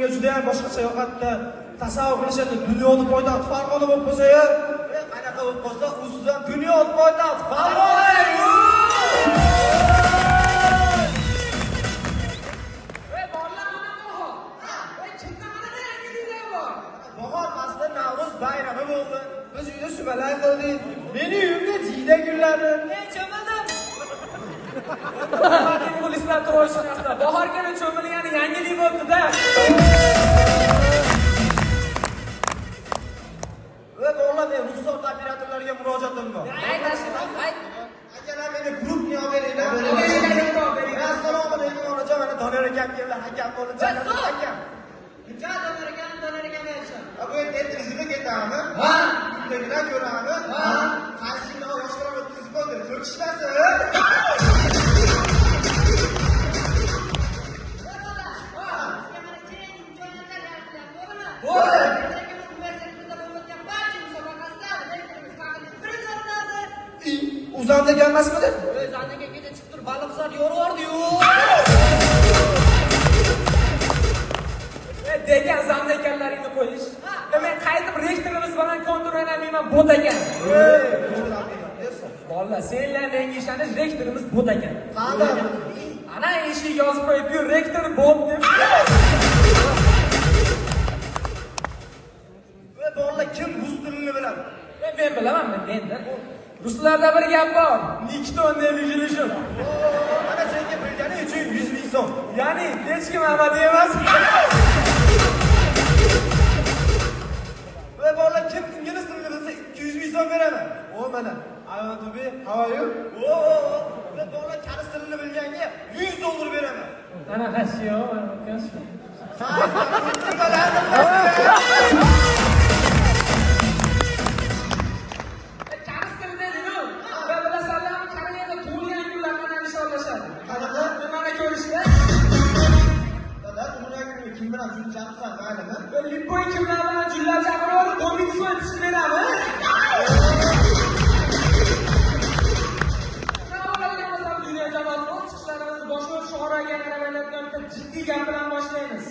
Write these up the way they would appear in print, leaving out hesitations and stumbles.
Menga juda ham boshqacha yoqadi. Tasavvur qilishadi, dunyoni poytaxti Farg'ona bo'lib qolsa-ya, qanaqa bo'lib qolsa, ustidan dunyo poytaxti Farg'ona. Ey bolalar, mana bahor. Ey kimda qanaqa yangiliklar bor? Bahor fasli Navro'z bayrami bo'ldi. Biz uyda sumalak qildik. Meni uyimda jiyda gulladi. Men cho'mildim. Muxlislar turishmasda. Bahor kelib cho'milgani yangilik bo'ldi-da. Va bolalar, men ruxsat operatorlarga murojaatim bor. Ayt, ayt. Akalar, meni grupni olib beringlar. Assalomu alaykum onajon, mana Doniyor akam keldi, hakam bo'ldi, jannat hakam. Doniyor akam, Doniyor akam yaxshi. Bu yerda rejimga ketamiz. Ha, Uydagilar ko'ramiz. Ha, qaysini yoshlar o'tkazib qo'ydi. So'kishmasin. Uzanda gelmezmidi? Uzandaga kecha chiqib turib baliqzor yorvordi-yu. Degan zamda ekanlaringni qo'yish. Men qaytib rektorimiz bilan kontur o'ynamayman, bot ekan. Bolalar, senlar menga ishonish, rektorimiz bot ekan. Qani? Ana eshik yozib qo'yib-yu, rektor bot deb. Va bolalar, kim rus tilini biladi? Men bilaman, men-da. Ruslarda bir gap bor. Nikto ne bilishim. Mana senga bilgani uchun 100 ming so'm. Ya'ni hech kim abadiy emas. Va bolalar, kim ingliz tilini bilsa 200 ming so'm beraman. O mana, I want to be, how are you? O, va bolalar, koreys tilini bilganga 100 dollar beraman. Ana hashiyo, ana hashiyo. Kim bilan shuni chaqirsan, maylimi? Lipoy kimlar bilan jullar chaqirib, Dominik chiqib beradi. Dunyo jamoasi o'z chiqishlarimizni boshlovchi sho'roga qaramayotgan bitta jiddiy gap bilan boshlaymiz.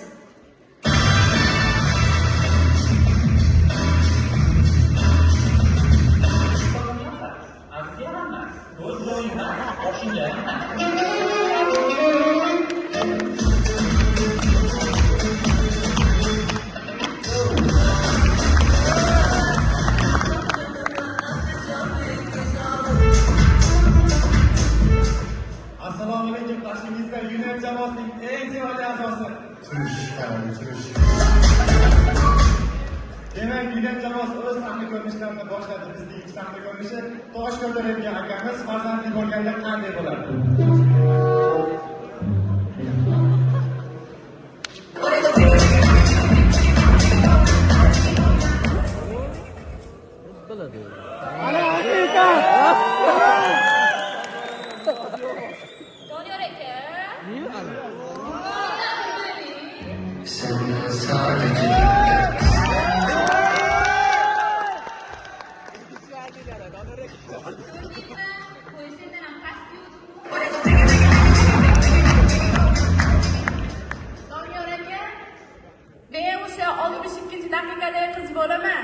Assalomu alaykum, Toshkentda Union jamoasining eng chiroyli a'zosi. Demak, Union jamoasi o'z sahna ko'rinishlarini boshladi. Bizning ilk sahna ko'rinishi tosh ko'taradigan akamiz farzandli bo'lganda qanday bo'lardi? Doniyor aka. Senden sadece Doniyor aka, men o'sha 62 daqiqada qiz bo'laman.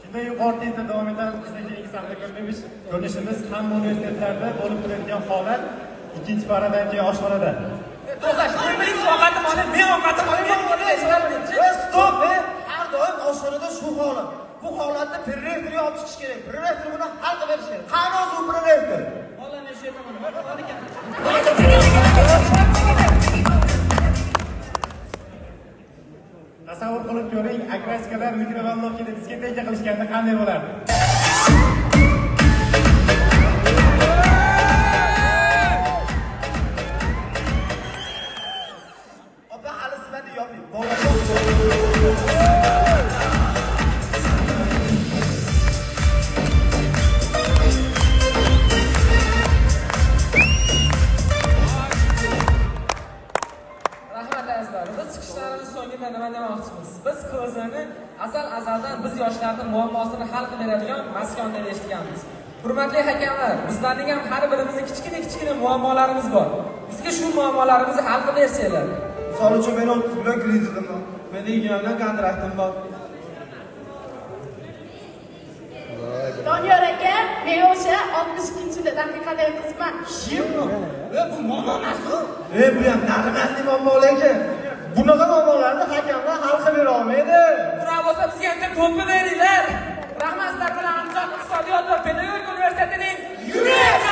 Shunday yuqori tezda davom etamiz. Bizdagi ilk sahna ko'rinishimiz hamma universitetlarda bo'lib turadigan holat. Ikkinchi paradan keyin oshxonada. To'xtash, men birinchi ovqatim olib, men ovqatim olib, Stop! Har doim oshxonada shu holat. Bu holatni prorektorga olib chiqish kerak. Prorektor buni hal qilib berishi kerak. Qani o'zi u prorektor? Bolalar, men shu yerdaman. Tasavvur qilib ko'ring, akraskalar mikrovolnovkada diskoteka qilishganda qanday bo'lardi? Opa, hali sizlarni yoping. Rahmat azizlar. Biz chiqishlarimiz so'ngida nima demoqchimiz? Biz QZni azal-azaldan biz yoshlarning muammosi muammosini hal qilib beradigan maskon deb eshitganmiz. Hurmatli hakamlar, bizlarning ham har birimizning kichkina-kichkina muammolarimiz bor. Bizga shu muammolarimizni hal qilib bersanglar. Misol uchun meni 30 million kreditim bor. Meni 20 million kontraktim bor. Doniyor aka, men o'sha 62-daqiqadagi qizman. Kim bu? Bu muammo emas-ku. Bu ham narimatli muammo lekin. Bunaqa muammolarni hakamlar hal qilib bera olmaydi. Unaqa bo'lsa bizga endi to'pni beringlar. Rahmat sizlar bilan Andijon iqtisodiyot va pedagogika universitetining yurish